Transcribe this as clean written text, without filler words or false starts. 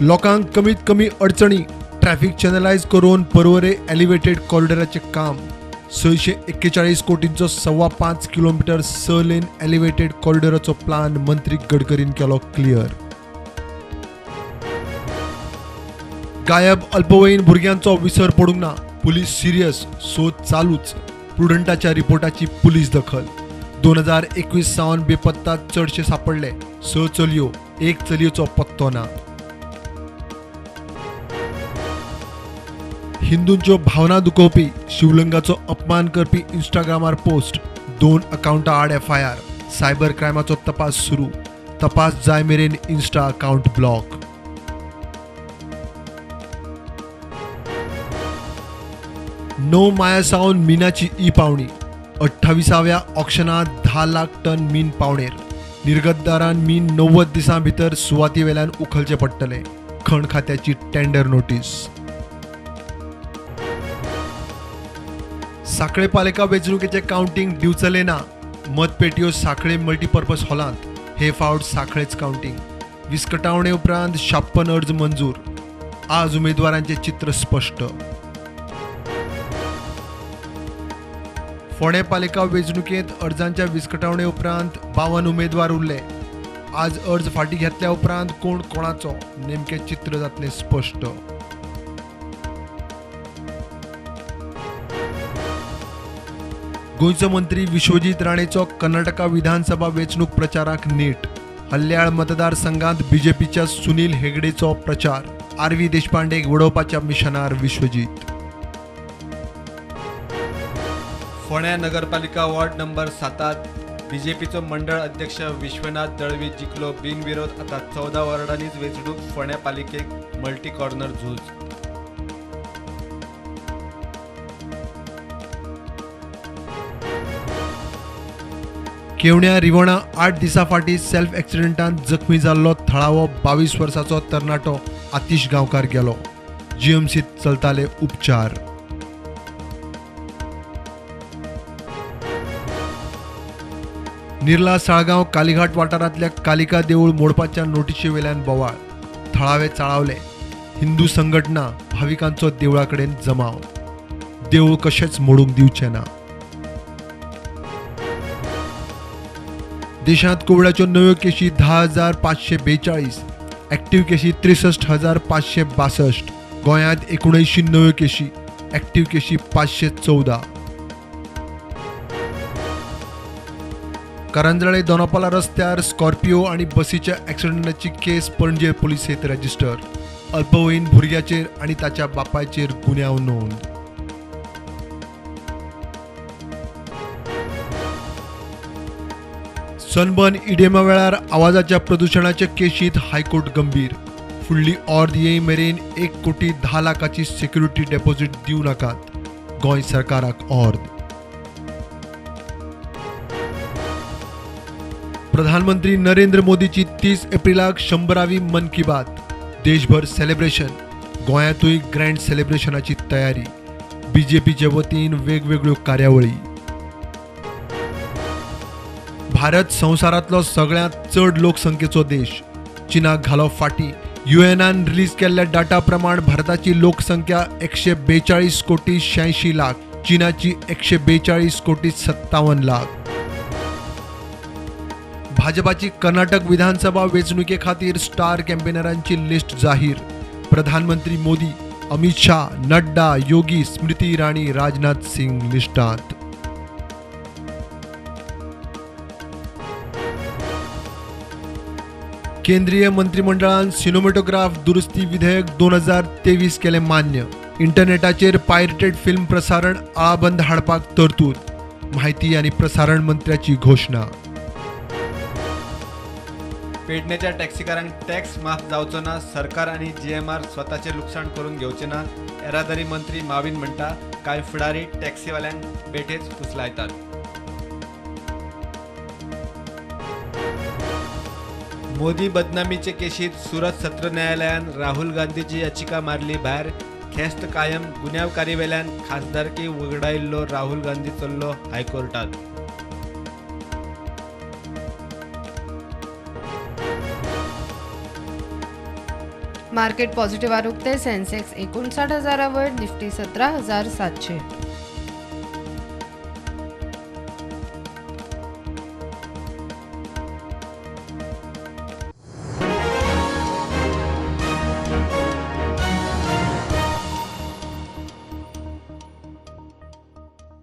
लोकांक कमीत कमी अडचणी, ट्रॅफिक चॅनलायज करून पर्वरे एलिव्हेटेड कॉरिडॉराचें काम. 641 कोटींचो 5.25 किलोमिटर 6 लेन एलिव्हेटेड कॉरिडॉराचो प्लान मंत्री गडकरीन केलो क्लियर. गायब अल्पवयीन भुरग्यांचो विसर पडूंक ना, पुलीस सिरियस, सोद चालूच. प्रुडंटाच्या रिपोर्टाची पुलीस दखल. 2021 सावन बेपत्ता चडशे सापडले, 6 चलयो, 1 चलयेचो पत्तो ना. हिंदूंच्यो भावना दुखोवपी, शिवलिंगाचो अपमान करपी इंस्टाग्रामार पोस्ट, 2 अकाउंटा आड एफआयआर. सायबर क्रायमाचो तपास सुरू, तपास जाय मेरेन इन्स्टा अकाउंट ब्लॉक. णव माया सावन मिनाची ई पावणी. 28व्या ऑक्शनांत 10 लाख टन मीन पावणेर. निर्गतदारान मीन 90 दिसां भितर सुवाती वेल्यान उखलचें पडटलें. खण खात्याची टेंडर नोटीस. सांखळे पालिका वेंचणुकेचें कावंटींग दिवचले ना. मतपेटयो सांखळे मल्टीपर्पज हॉलांत, हे फावट सांखळेच कावंटींग. विस्कटावणे उपरांत 56 अर्ज मंजूर. आज उमेदवारांचें चित्र स्पश्ट. फोंडें पालिका वेंचणुकेंत अर्जांच्या विस्कटावणे उपरांत 52 उमेदवार उरले. आज अर्ज फाटीं घेतल्या उपरांत कोण कोणाचो नेमकें चित्र जातलें स्पश्ट. गोंयचो मंत्री विश्वजीत राणेचो कर्नाटका विधानसभा वेंचणूक प्रचाराक नेट. हल्ल्याळ मतदारसंघात बीजेपीच्या सुनील हेगडेचो प्रचार. आर.व्ही. देशपांडेक वडोवपाच्या मिशनार विश्वजीत. फोंड्या नगरपालिका वॉर्ड नंबर 7 बीजेपीचो मंडळ अध्यक्ष विश्वनाथ दळवी जिखलो बिनविरोध. आता 14 वॉर्डांनीच वेंचणूक. फोंड्या पालिकेक मल्टी कॉर्नर झूज. केवण्या रिवणा 8 दिसां फाटीं सेल्फ एक्सिडेंटांत जखमी जाल्लो थळावो 22 वर्सांचो तरणाटो आतिश गांवकार गेलो. जीएमसीत चलताले उपचार. निर्ला साळगांव कालीघाट वाठारांतल्या कालिका देऊळ मोडपाच्या नोटिशी वेल्यान बोवाळ. थळावे चाळावले. हिंदू संघटना भाविकांचो देवळा कडेन जमाव. देवूळ कशेंच मोडूंक दिवचें ना. देशांत कोविडाच्यो नव्यो केशी 10,542, ऍक्टिव्ह केशी 63,562. गोंयांत 79 नव्यो केशी, ऍक्टिव्ह केशी 514. करंजळे दोनापावला रस्त्यार स्कॉर्पिओ आनी बसीच्या ऍक्सिडंटाची केस पणजे पुलिसेंत रजिस्टर. अल्पवयीन भुरग्याचेर आनी ताच्या बापायचेर गुन्यांव नोंद. सनबर्न इडेमा वेळार आवाजाच्या प्रदुशणाचे केशींत हायकोर्ट गंभीर. फुडली ऑर्द येय मेरेन 1,10,00,000 सेक्युरिटी डेपॉझिट दिवं नाकात. गोंय सरकाराक ऑर्द. प्रधानमंत्री नरेंद्र मोदीची 30 एप्रिलाक 100वी मन की बात. देशभर सेलिब्रेशन. गोंयांतूय ग्रँड सेलिब्रेशनाची तयारी. बीजेपीचे वतीन वेगवेगळ्यो कार्यावळी. भारत संवसारांतलो सगळ्यांत चड लोकसंख्येचो देश. चीनाक घालो फाटी. युएनान रिलीज केल्ल्या डाटा प्रमाण भारताची लोकसंख्या 142 कोटी 86 लाख, चीनाची 142 कोटी 57 लाख. भाजपाची कर्नाटक विधानसभा वेंचणुके खातीर स्टार कॅम्पेनरांची लिस्ट जाहीर. प्रधानमंत्री मोदी, अमित शाह, नड्डा, योगी, स्मृती इराणी, राजनाथ सिंग लिस्टांत. केंद्रीय मंत्रिमंडळान सिनेमॅटोग्राफ दुरुस्ती विधेयक 2023 केलें मान्य. इंटरनेटाचेर पायरेटेड फिल्म प्रसारण आळाबंद हाडपाक तरतूद. माहिती आनी प्रसारण मंत्र्याची घोशणा. पेडणेच्या टॅक्सीकारांक टॅक्स माफ जावचो ना. सरकार आनी जीएमआर स्वताचे लुकसाण करून घेवचे ना. येरादारी मंत्री माविन म्हणटा, कांय फुडारी टॅक्सीवाल्यांक बेठेच फुसलायतात. मोदी बदनामीचे केशीत सुरत सत्र न्यायालयान राहुल गांधीची याचिका मारली भायर. खेस्त कायम. गुन्यांवकारीवेल्यान खासदारकी वगडायिल्लो राहुल गांधी चल्लो हायकोर्टात. मार्केट पॉझिटिव्हार उक्ते. सेन्सेक्स 59,000 वयर, निफ्टी 17,700.